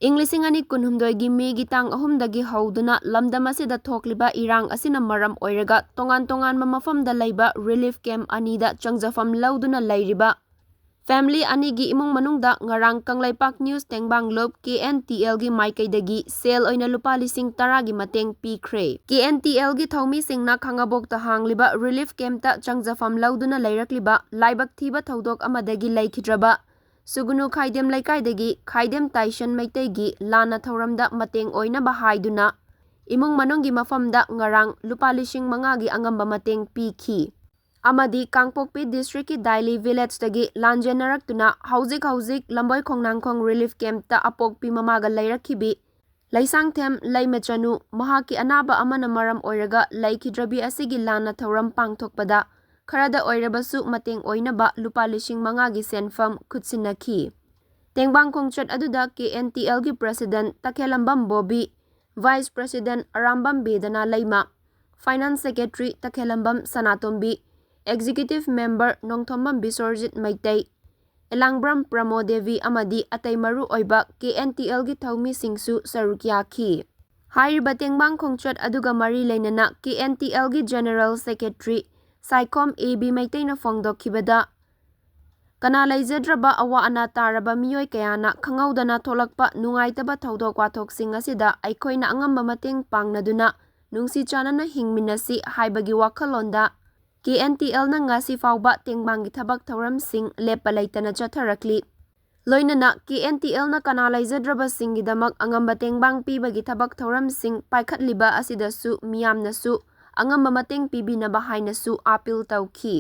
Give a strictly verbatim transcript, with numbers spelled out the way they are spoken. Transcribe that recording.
ꯏꯪ ꯂꯤꯁꯤꯡ ꯑꯅꯤ ꯀꯨꯟꯍꯨꯝꯗꯣꯏꯒꯤ ꯃꯦꯒꯤ ꯇꯥꯡ ꯑꯍꯨꯝꯗꯒꯤ ꯍꯧꯗꯨꯅ ꯂꯝꯗꯝ ꯑꯁꯤꯗ ꯊꯣꯛꯂꯤꯕ ꯏꯔꯥꯡ ꯑꯁꯤꯅ ꯃꯔꯝ ꯑꯣꯏꯔꯒ ꯇꯣꯉꯥꯟ ꯇꯣꯉꯥꯟꯕ ꯃꯐꯝꯗ ꯂꯩꯕ relief camp ꯑꯅꯤꯗ ꯆꯪꯖꯐꯝ ꯂꯧꯗꯨꯅ ꯂꯩꯔꯤꯕ family ꯑꯅꯤꯒꯤ ꯏꯃꯨꯡ ꯃꯅꯨꯡꯗ ꯉꯔꯥꯡ ꯀꯪꯂꯩꯄꯥꯛ News ꯇꯦꯡꯕꯥꯡ ꯂꯨꯞ KNTLꯒꯤ ꯃꯥꯏꯀꯩꯗꯒꯤ ꯁꯦꯜ ꯑꯣꯏꯅ ꯂꯨꯄꯥ ꯂꯤꯁꯤꯡ ꯇꯔꯥꯒꯤ ꯃꯇꯦꯡ ꯄꯤꯈ꯭ꯔꯦ꯫ KNTLꯒꯤ ꯊꯧꯃꯤꯁꯤꯡꯅ ꯈꯥꯉꯕꯣꯛꯇ ꯍꯥꯡꯂꯤꯕ relief campꯇ ꯆꯪꯖꯐꯝ ꯂꯧꯗꯨꯅ ꯂꯩꯔꯛꯂꯤꯕ ꯂꯥꯏꯕꯛ ꯊꯤꯕ ꯊꯧꯗꯣꯛ ꯑꯃꯗꯒꯤ ꯂꯩꯈꯤꯗ꯭ꯔꯕ ꯁꯨꯒꯨꯅꯨ ꯈꯥꯏꯗꯦꯝ ꯂꯩꯀꯥꯏꯗꯒꯤ ꯈꯥꯏꯗꯦꯝ ꯇꯥꯏꯁꯟ ꯃꯩꯇꯩꯒꯤ ꯂꯥꯟꯅ ꯊꯧꯔꯝꯗ ꯃꯇꯦꯡ ꯑꯣꯏꯅꯕ ꯍꯥꯏꯗꯨꯅ ꯏꯃꯨꯡ ꯃꯅꯨꯡꯒꯤ ꯃꯐꯝꯗ ꯉꯔꯥꯡ ꯂꯨꯄꯥ ꯂꯤꯁꯤꯡ ꯃꯉꯥꯒꯤ ꯑꯉꯝꯕ ꯃꯇꯦꯡ ꯄꯤꯈꯤ꯫ ꯑꯃꯗꯤ ꯀꯥꯡꯄꯣꯛꯄꯤ districtꯀꯤ ꯗꯥꯏꯂꯤ villageꯇꯒꯤ ꯂꯥꯟꯖꯦꯟꯅꯔꯛꯇꯨꯅ ꯍꯧꯖꯤꯛ ꯍꯧꯖꯤꯛ ꯂꯝꯕꯣꯏ ꯈꯣꯡꯅꯥꯡꯈꯣꯡ relief campꯇ ꯑꯄꯣꯛꯄꯤ ꯃꯃꯥꯒ ꯂꯩꯔꯛꯈꯤꯕꯤ ꯂꯩꯁꯥꯡꯊꯦꯝ ꯂꯩꯃꯆꯅꯨ, ꯃꯍꯥꯛꯀꯤ ꯑꯅꯥꯕ ꯑꯃꯅ ꯃꯔꯝ ꯑꯣꯏꯔꯒ ꯂꯩꯈꯤꯗ꯭ꯔꯕꯤ ꯑꯁꯤꯒꯤ ꯂꯥꯟꯅ ꯊꯧꯔꯝ ꯄꯥꯡꯊꯣꯛꯄꯗ ꯈꯔꯗ ꯑꯣꯏꯔꯕꯁꯨ ꯃꯇꯦꯡ ꯑꯣꯏꯅꯕ ꯂꯨꯄꯥ ꯂꯤꯁꯤꯡ ꯃꯉꯥꯒꯤ ꯁꯦꯟꯐꯝ ꯈꯨꯠꯁꯤꯟꯅꯈꯤ꯫ ꯇꯦꯡꯕꯥꯡ ꯈꯣꯡꯆꯠ ꯑꯗꯨꯗ KNTLꯒꯤ president ꯇꯈꯦꯜꯂꯝꯕꯝ Bobby, vice president Arambam ꯕꯦꯗꯅꯥ ꯂꯩꯃ, finance secretary ꯇꯈꯦꯜꯂꯝꯕꯝ ꯁꯅꯥꯇꯣꯝꯕꯤ, executive member ꯅꯣꯡꯊꯣꯝꯕꯝ ꯕꯤꯁꯣꯔꯖꯤꯠ ꯃꯩꯇꯩ, ꯑꯦꯂꯥꯡꯕ꯭ꯔꯝ ꯄ꯭ꯔꯃꯣ ꯗꯦꯕꯤ ꯑꯃꯗꯤ ꯑꯇꯩ ꯃꯔꯨ ꯑꯣꯏꯕ KNTLꯒꯤ ꯊꯧꯃꯤꯁꯤꯡꯁꯨ ꯁꯔꯨꯛ ꯌꯥꯈꯤ꯫ ꯍꯥꯏꯔꯤꯕ ꯇꯦꯡꯕꯥꯡ ꯈꯣꯡꯆꯠ ꯑꯗꯨꯒ ꯃꯔꯤ ꯂꯩꯅꯅ KNTLꯒꯤ general secretary ꯁꯥꯏꯈꯣꯝ AB ꯃꯩꯇꯩꯅ ꯐꯣꯡꯗꯣꯛꯈꯤꯕꯗ, ꯀꯅꯥ ꯂꯩꯖꯗ꯭ꯔꯕ ꯑꯋꯥ ꯑꯅꯥ ꯇꯥꯔꯕ ꯃꯤꯑꯣꯏ ꯀꯌꯥꯅ ꯈꯪꯍꯧꯗꯅ ꯊꯣꯛꯂꯛꯄ ꯅꯨꯡꯉꯥꯏꯇꯕ ꯊꯧꯗꯣꯛ ꯋꯥꯊꯣꯛꯁꯤꯡ ꯑꯁꯤꯗ ꯑꯩꯈꯣꯏꯅ ꯑꯉꯝꯕ ꯃꯇꯦꯡ ꯄꯥꯡꯅꯗꯨꯅ ꯅꯨꯡꯁꯤ ꯆꯥꯟꯅꯅ ꯍꯤꯡꯃꯤꯟꯅꯁꯤ ꯍꯥꯏꯕꯒꯤ ꯋꯥꯈꯜꯂꯣꯟꯗ KNTLꯅ ꯉꯁꯤ ꯐꯥꯎꯕ ꯇꯦꯡꯕꯥꯡꯒꯤ ꯊꯕꯛ ꯊꯧꯔꯝꯁꯤꯡ ꯂꯦꯞꯄ ꯂꯩꯇꯅ ꯆꯠꯊꯔꯛꯂꯤ꯫ ꯂꯣꯏꯅꯅ KNTLꯅ ꯀꯅꯥ ꯂꯩꯖꯗ꯭ꯔꯕꯁꯤꯡꯒꯤꯗꯃꯛ ꯑꯉꯝꯕ ꯇꯦꯡꯕꯥꯡ ꯄꯤꯕꯒꯤ ꯊꯕꯛ ꯊꯧꯔꯝꯁꯤꯡ ꯄꯥꯏꯈꯠꯂꯤꯕ ꯑꯁꯤꯗꯁꯨ ꯃꯤꯌꯥꯝꯅꯁꯨ ꯑꯉꯝꯕ ꯃꯇꯦꯡ ꯄꯤꯕꯤꯅꯕ ꯍꯥꯏꯅꯁꯨ appeal ꯇꯧꯈꯤ꯫